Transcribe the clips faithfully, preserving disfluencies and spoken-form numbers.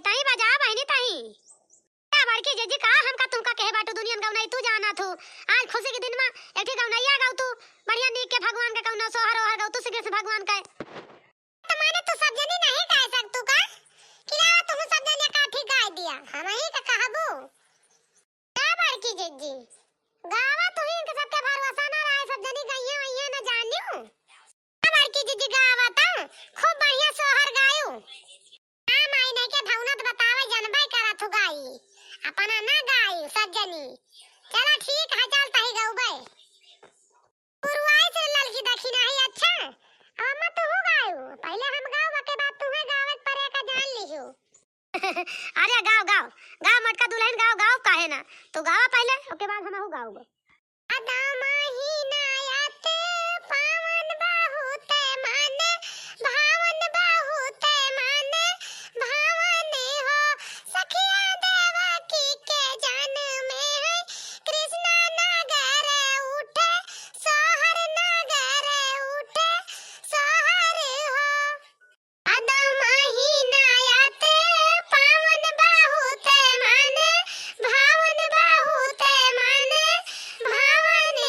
तहीं बजा बहिनी तहीं। का बड़की जिज्जी, का हमका तुमका कहे बाटू, दुनियन गौनई तू जाना थू। आज खुसी के दिन मा एक ठी गौनइया गाउ तू, बढ़िया नीक के भगवान के कौनो सोहर ओहर गाउ तू, श्री कृष्ण भगवान के। त माने तू सब जनी नहीं गाय सकतू का? कि लावा तुहू सब जनी का ठीक गाय दिया, हमही का कहबू। का बड़की जिज्जी, गावा तुही इनके सबके भरोसा ना रहे, सब जनी गइया वइया न जानियो। का बड़की जिज्जी गावा त खूब बढ़िया सोहर गायू। हाँ माई, नहीं के भौना त बतावे जनबे करत हु गाई, अपना ना गाई सब जनी। चला ठीक है, चल तही गउबे। पुरवाई से ललकी दखिना ही अच्छा। अब अम्मा तुहू गायू, पहिले हम गाउब, ओके बाद तुहे गावे के परे का जान लिहू। अरे गाव, गाव, गाव मोटका दुलहिन गाव, गाव काहे ना। तू गावा पहिले, ओके बाद हमहू गाउब। अदा महीना आते पावन बहुत मन भावन बहुत मन भावन हो। सखिया देवकी के जन में है कृष्णा नगर उठे, सोहर नगर उठे, सोहर हो। अदा महीना आते पावन बहुत मन भावन बहुत मन भावन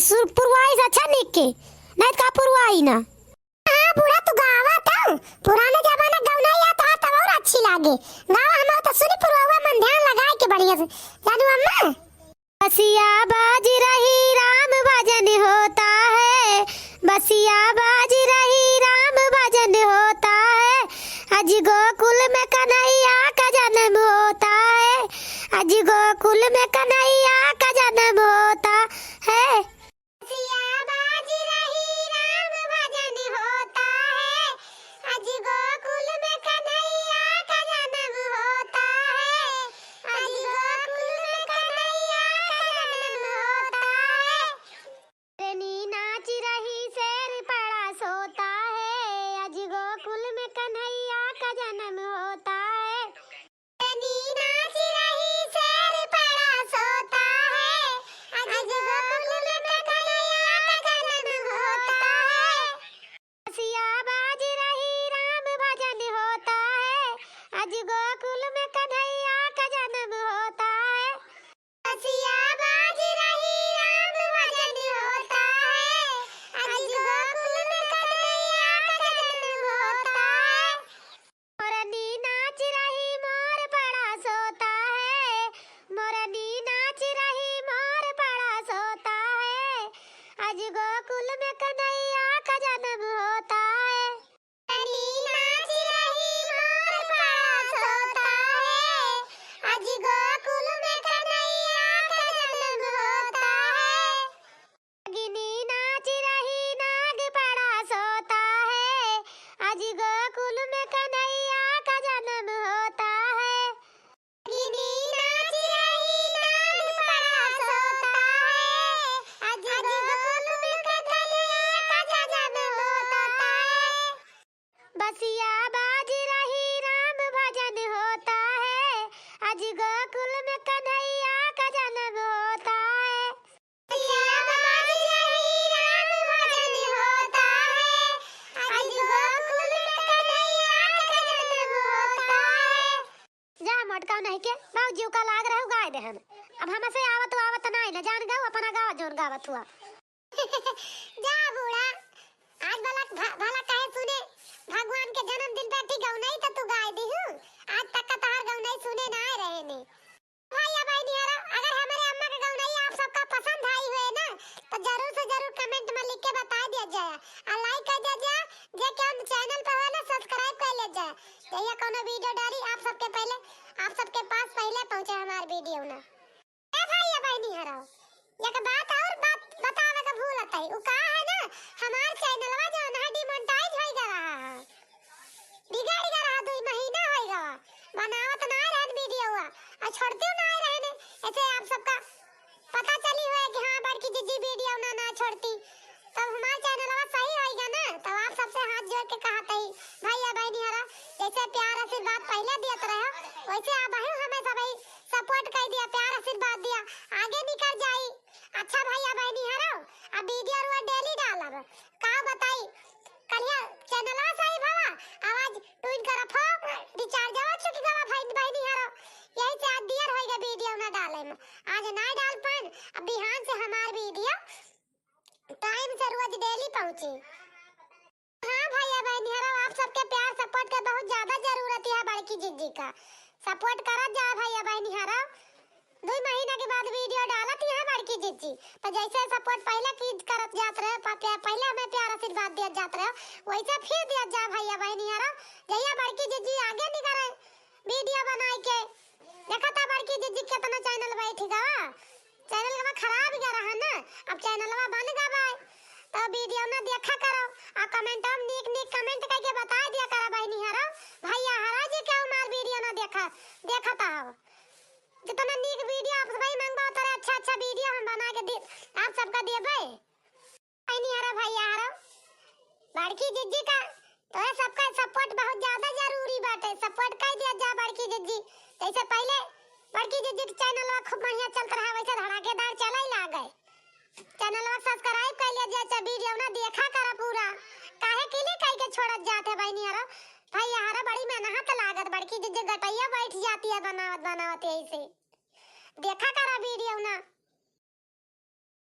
सुर पुरवाई से अच्छा निक के, नहीं तो का पुरवाई ना। हाँ बूढ़ा, तू गावा तो, पुराने जमाना गौना या तो तब और अच्छी लागे। गावा, हम तो सुनी पुरवा मन ध्यान लगाए के बढ़िया से। जानू अम्मा? बसिया बाज रही राम भजन होता है, बसिया बाज रही राम भजन होता है, अज गोकुल में कन्हैया का जन्म होता है, अज गोकुल में कन्हैया का जन्म होता है। बसिया बाज रही राम भजन होता है, अज गोकुल में कन्हैया का जन्म होता है, अज गोकुल में कन्हैया का जन्म होता है। हिरनी नाच रही शेर पड़ा सोता है, अज गोकुल में कन्हैया का जन्म होता है। हिरनी नाच रही शेर पड़ा सोता है, अज गोकुल में कन्हैया का जन्म होता है। बसिया बाज रही राम भजन होता है, अज गोकुल में कन्हैया का जन्म होता है। बसिया बाज रही राम भजन होता है, अज गोकुल में कन्हैया का जन्म होता है। मोरनी नाच रही मोर पड़ा सोता है, मोरनी नाच रही मोर पड़ा सोता है, अज गोकुल में कन्हैया का जन्म होता है। मोरनी नाच रही मोर पड़ा सोता है, अज गोकुल में कन्हैया का जन्म होता है। नागिनी नाच रही नाग पड़ा सोता है, अज गोकुल में कन्हैया का जन्म होता है। नागिनी नाच रही नाग पड़ा सोता है, अज गोकुल में कन्हैया का जन्म होता है। बसिया बाज रही राम भजन होता है, अज गोकुल में कन्हैया का जन्म होता है। बसिया बाज रही राम भजन होता है, अज गोकुल में कन्हैया का जन्म होता है। जा मोटका नहीं के, बहुत जीव का लाग रहे, गाय देहन। अब हमसे आवत आवत नहीं ना, जान गऊ अपना गावा जोन गावत हुआ। जा बूढ़ा, आज भला भ-, भला काहे सुने, भगवान के जन्मदिन पे ठीक गौनई तो तू गाय दिहू। आज तक का तहार गौनई सुने ना आए रहे ने। भइया बहिनी हरो, अगर हमरे अम्मा के गौनई आप सबका पसंद आई हुए ना, तो जरूर से जरूर comment में लिख के बताइ दिया जाए, और like कर दिया जाए। जे केहू channel पे हो ना, subscribe कर ले जाए, जहिया कोनो video डाली, आप सबके पहले, आप सबके पास पहले पहुँचे हमार video ना। ए भइया बहिनी हरो, एक बात और बात बतावे के भूलत है। उ का है ना, हमार channelवा जो है demonetize होई गवा है, बिगड़ गवा है, दुई महीना होई गवा, बनावत ना रहन videoवा, और छोड़ते ना रहने। ऐसे आप सबका पता चली हुए कि हाँ, बड़की जिज्जी video ना, ना छोड़ती। तब हमार channelवा सही होइगा ना, तब आप सबसे हाथ जोड़ के कहत हई, भइया बहिनी हरा, जैसे प्यार आशीर्वाद पहले दियत रहे, वैसे आप ही हमें सब support कर दिया, प्यार आशीर्वाद दिया, आगे निकल जाई। अच्छा भइया बहिनी हरो, अब video रुआ daily डालब, का बताई, कलिया channelवा सही भवा, आवाज टून करत हो, rechargeवा चुक गवा भाई बहिनी हरो, यही से आज दियर होइगा video ना डाले में, आज ना डाल पाएन, अब बिहान से हमार video time से रोज daily पहुँची। हाँ भइया बहिनी हरो, आप सबके प्यार support के बहुत ज्यादा जरूरत है बड़की जिज्जी का। Support करत जा भइया बहिनी हरो। दुई महीना के बाद video डालत है बड़की जिज्जी। तो जैसे support पहले की करत जात रहे, प-, प्या-, पहले हमें प्यार आशीर्वाद दियत जात रहे, वैसे फिर दियत जा भइया बहिनी हरो। जहिया बड़की जिज्जी आगे निकले video बनाई के, देखा था बड़की जिज्जी कितना channel बैठ गवा, channelवा खराब गया रहा ना, अब channelवा बन गवा है, तो video ना देखा करो, आ commentवा में नीक नीक comment करके बताइ दिया करा बहिनी हरो, भइया हरो जी के हमार video ना देखा, देखा था हो। जितना नीक video आप सभी मंगवा उतरे अच्छा अच्छा video हम बना के दे, आप सबका देबे। बहिनी हरो, भइया हरो, बड़की जिज्जी का तोहे सबका support बहुत ज्यादा जरूरी बाटे। Support कर दिया जा बड़की जिज्जी। जैसे पहले बड़की जिज्जी के channelवा खूब बढ़िया चलत रहा, वैसे धड़ाकेदार चले लागे। Channelवा subscribe कर लिया जा, अच्छा video ना देखा करा पूरा। काहे click करके छोड़त जाते बहिनी हरो, भइया हरो, बड़ी मेहनत लागत। बड़की जिज्जी गटैया बैठ जाती है बनावत बनावत यही से। देखा करा video ना।